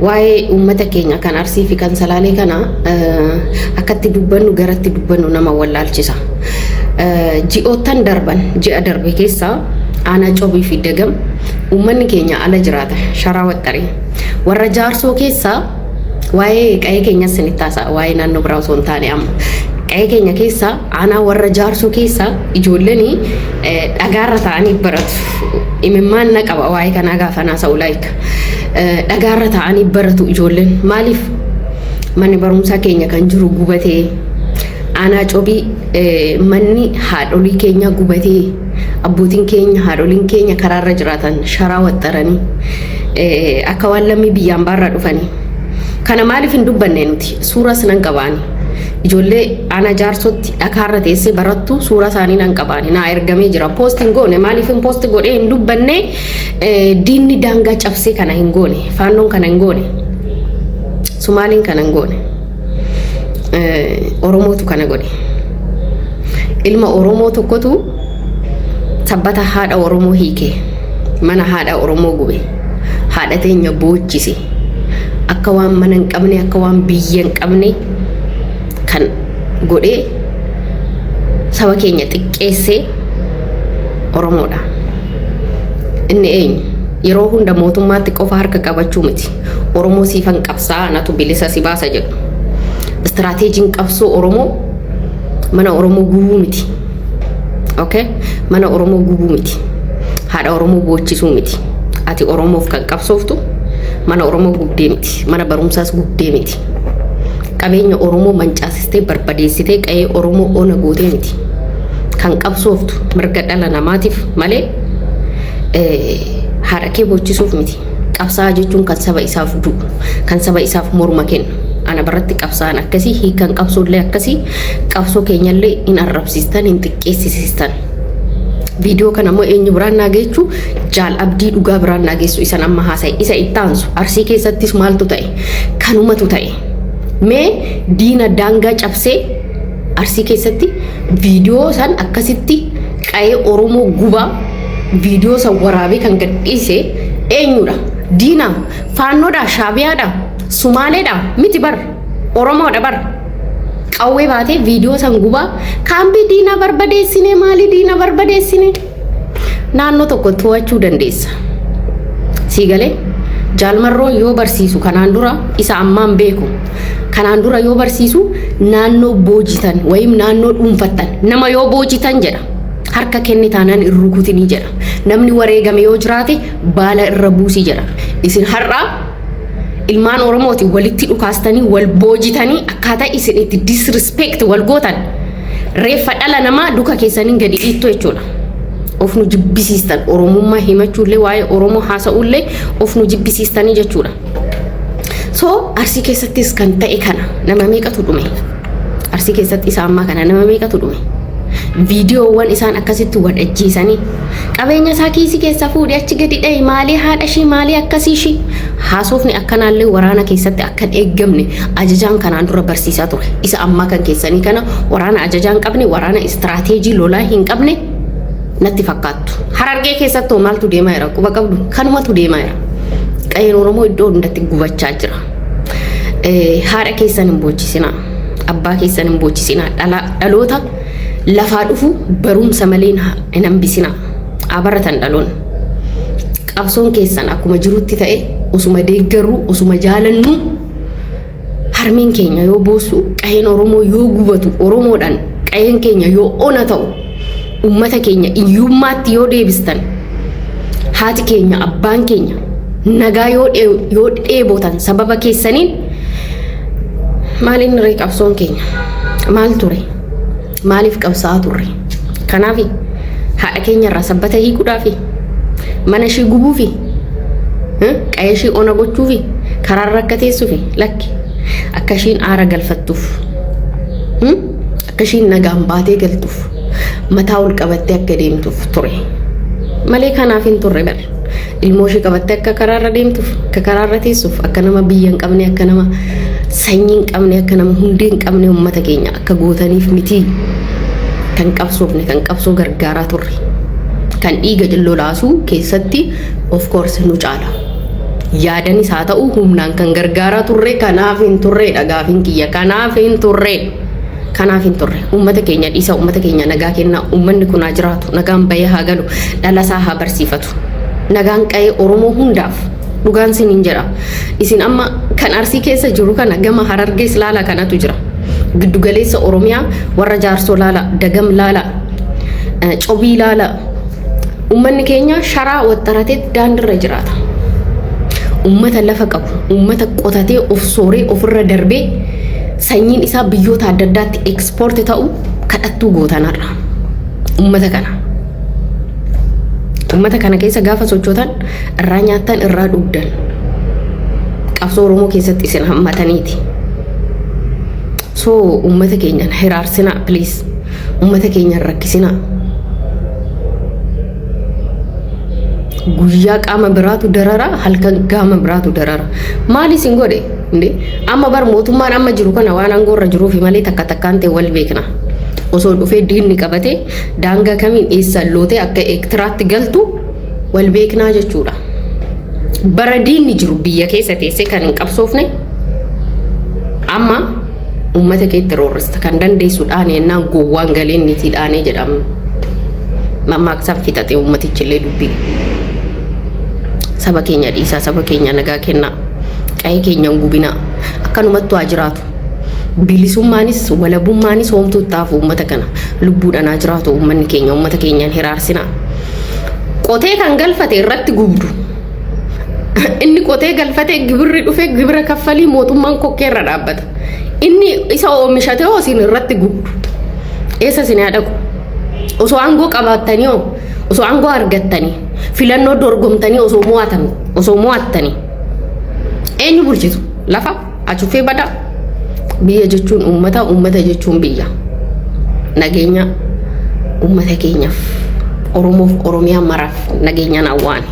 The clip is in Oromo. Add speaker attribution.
Speaker 1: Waa'ee uummata keenya kan Arsii fi kan Salaalee kana akkatti dubbannu garatti dubbannu nama wallaalchisa. Ji'oottan darban, ji'a darbe keessa aanaa Cobii fi Dagam uummanni keenya ala jiraata sharaa waxxaree. Warra Jaarsoo keessaa waa'ee qa'ee keenyas isinitti haasa'a, waa'ee naannoo biraa osoo hin taane amma. Qa'ee keenya keessa, aanaa warra Jaarsoo keessa ijoolleen dhagaarra taa'anii baratu. Imimmaan na qaba waa'ee kanaa gaafa naasa'u, like. Dhagaarra taa'anii baratu ijoolleen. Maaliif? Manni barumsaa keenya kan jiru gubatee, aanaa Cobii manni haadholii keenya gubatee, abbootiin keenya, haadholiin keenya karaarra jiraatan sharaa waxxaranii akka waan lammii biyyaan baarraa dhufanii. Kana maaliif hin dubbanne nuti? Suuras nan qabaani. Ijoollee aanaa Jaarsootti dhakaarra teessee barattu suura isaanii nan qabaani. Naa ergamee jira. Post hin goone. Maaliif hin post godhee hin dubbanne? Diinni daangaa cabsee kana hin goone. Faannoon kana hin goone. Sumaaliin kana hin goone. Oromootu kana godhe. Ilma Oromoo tokkotu sabbata haadha Oromoo hiike. Mana haadha Oromoo gube. Haadha teenya boochise. Akka waan mana hin qabne, akka waan biyya hin qabne kan godhee saba keenya xiqqeessee Oromoodha. Inni eenyu? Yeroo hunda mootummaatti qofa harka qabachuu miti. Oromoo siifan qabsaa, natu bilisa si baasa jedhu. Istiraateejiin qabsoo Oromoo mana Oromoo gubuu miti. Okay? Mana Oromoo gubuu miti. Haadha Oromoo boochisuu miti. Ati Oromoof kan qabsooftu mana Oromoo gubdee miti. Mana barumsaas gubdee miti. Qabeenya Oromoo mancaasistee, barbadeessitee, qa'ee Oromoo ona gootee miti. Kan qabsooftu mirga dhala namaatiif malee haadha kee bochisuuf miti. Qabsaa'aa jechuun kan saba isaaf du'u, kan saba isaaf morma kennu. Ana biratti qabsaa'aan akkasii, hiikan qabsoollee akkasii, qabsoo keenyallee hin arrabsiistan, hin xiqqeessisiistan. Viidiyoo kana immoo eenyu biraan naa geechu? Jaal Abdii Dhugaa biraan naa geessu. Isan amma haasa'e isa ittaansu, Arsii keessattis maaltu ta'e? Kanumatu ta'e. Mee diina daangaa cabsee Arsii keessatti viidiyoo san akkasitti qa'ee Oromoo gubaa viidiyoo san waraabee kan gadhiise eenyudha? Diina, Faannoodha, Shaabiyaadha, Sumaaleedha miti bar, Oromoodha bar. Qawwee baatee viidiyoo san gubaa kaambii diinaa barbadeessine, maalii diina barbadeessine? Naannoo tokko to'achuu dandeessa. Sii galee? Jaalmarroon yoo barsiisu kanaan dura, isa ammaan beeku. Kanaan dura yoo barsiisu, naannoo boojitan wayim naannoo dhuunfattan, nama yoo boojitan jedha. Harka kenni taanaan hin rukutinii jedha. Namni wareegame yoo jiraate baala irra buusii jedha. Isin har'a ilmaan Oromooti walitti dhukaastanii wal boojitanii, akkaataa isin itti disrespect wal gootan, reeffa dhala namaa duka keessaniin gadi dhiittu jechuudha. Of nu jibbisiistan. Oromummaa himachuullee, waa'ee Oromoo haasa'uullee of nu jibbisiistanii jechuudha. So Arsii keessattis kan ta'e kana. Nama meeqatu dhume? Arsii keessatti isa ammaa kana nama meeqatu dhume? Viidiyoowwan isaan akkasitti wal ajjeesanii, qabeenya isaa kiisii keessa fuudhee achi gadi dhahe, maalii haadha ishii, maalii akkasii ishii, haasofni akkanaallee waraana keessatti akka hin eeggamne ajajaan kanaan dura barsiisaa ture. Isa ammaa kan keessanii kana waraana ajajaa hin qabne, waraana istiraateejii lolaa hin qabne natti fakkaattu. Harargee keessatti hoo maaltu deemaa jira? Quba qabdu? Kanumatu deemaa jira. Qa'een Oromoo iddoo hundatti gubachaa jira. Haadha keessan hin boochisinaa. Abbaa keessan hin boochisinaa. Dhaloota lafaa dhufu barumsa malee hin hambisinaa. Haa baratan dhaloonni. Qabsoon keessan akkuma jirutti ta'e, osuma deeggarru, osuma jaalannu, harmeen keenya yoo boossu, qa'een Oromoo yoo gubatu, Oromoodhaan qa'een keenya yoo ona ta'u, ummata keenya iyyummaatti yoo deebistan, haati keenya, abbaan keenya nagaa yoo dheebotan sababa keessaniin, maaliin ree qabsoon keenya maal ture? Maaliif qabsaa'aa turre? Kanaaf haadha keenya irraa sabbata hiikuudhaafi, mana ishii gubuufi, qa'ee ishii ona gochuufi, karaarra akka teessuufi? Lakki, akka ishiin aara galfattuuf, akka ishiin nagaan baatee galtuuf, mataa ol qabattee akka deemtuuf ture malee kanaaf hin turre bar. Ilmoo ishee qabattee akka karaarra deemtuuf, akka karaarra teessuuf, akka nama biyya hin qabne, akka nama sanyii hin qabne, akka nama hundee hin qabne uummata keenya akka gootaniif miti kan qabsoofne, kan qabsoo gargaaraa turre. Kan dhiiga lolaasuu keessatti of course nu caala. Yaadanis haa ta'u humnaan kan gargaaraa turre kanaaf hin turreedha gaafiin kiyya, kanaaf hin turre. Kanaaf hin turre. Uummata keenya dhiisa, uummata keenya nagaa kennaa. Uummanni kun haa jiraatu, nagaan bahee haa galu, dhalasaa haa barsiifatu. Nagaan qa'ee Oromoo hundaaf dhugaan siniin jedha. Isin amma kan Arsii keessa jiru kana gama Harargees laala, kanatu jira. Giddugaleessa Oromiyaa warra Jaarsoo laala, Dagam laala, Cobii laala. Uummanni keenya sharaa waxxaratee daandirra jiraata. Uummata lafa qabu, uummata qotatee of sooree ofirra darbee sanyiin isaa biyyoota adda addaatti export ta'u kadhattuu gootanarra. Uummata kana. Uummata kana keessa gaafa sochootan irraa nyaattan, irraa dhugdan. Qabsoo Oromoo keessatti isin hammataniiti. So uummata keenyan hiraarsinaa, please. Uummata keenyan rakkisinaa. Guyyaa qaama biraatu darara, halkan qaama biraatu darara. Maal isin godhe? Inde amma bar mootummaan amma jiru kana waan aangoo irra jiruufi malee takka takkaan ta'e wal beekna. Osoo dhufee diinni qabatee daangaa kamiin eessaan lootee akka Eertiraatti galtu wal beeknaa jechuudha. Bara diinni jiru biyya keessa teessee kan hin qabsoofne, amma uummata keetti roorrista. Kan dandeessu dhaane jennaan gowwaan galeen niitii dhaanee jedhama. Mammaaksaan fixate uummatichillee dubbii. Saba keenya dhiisaa, saba keenya nagaa kennaa. Qa'ee keenya hin gubinaa. Akkanumattu haa jiraatu. Bilisummaanis walabummaanis homtuu itti hafu uummata kana. Lubbuudhaan haa jiraatu uummanni keenya, uummata keenyaan hiraarsinaa. Qotee kan galfate irratti gubdu. Inni qotee galfate gibirri dhufee gibira kaffalii mootummaan kokkeerra dhaabbata. Inni isa oomishate hoo isin irratti gubdu. Eessa isin haa dhaqu? Osoo aangoo qabaattanii hoo, osoo aangoo argattanii, filannoo dorgomtanii osoo mo'attanii eenyu bulchitu? Lafa achuffee badaa. Biyya jechuun uummata, uummata jechuun biyya. Nageenya uummata keenyaaf, Oromoof, Oromiyaa maraaf nageenyaan hawwaani.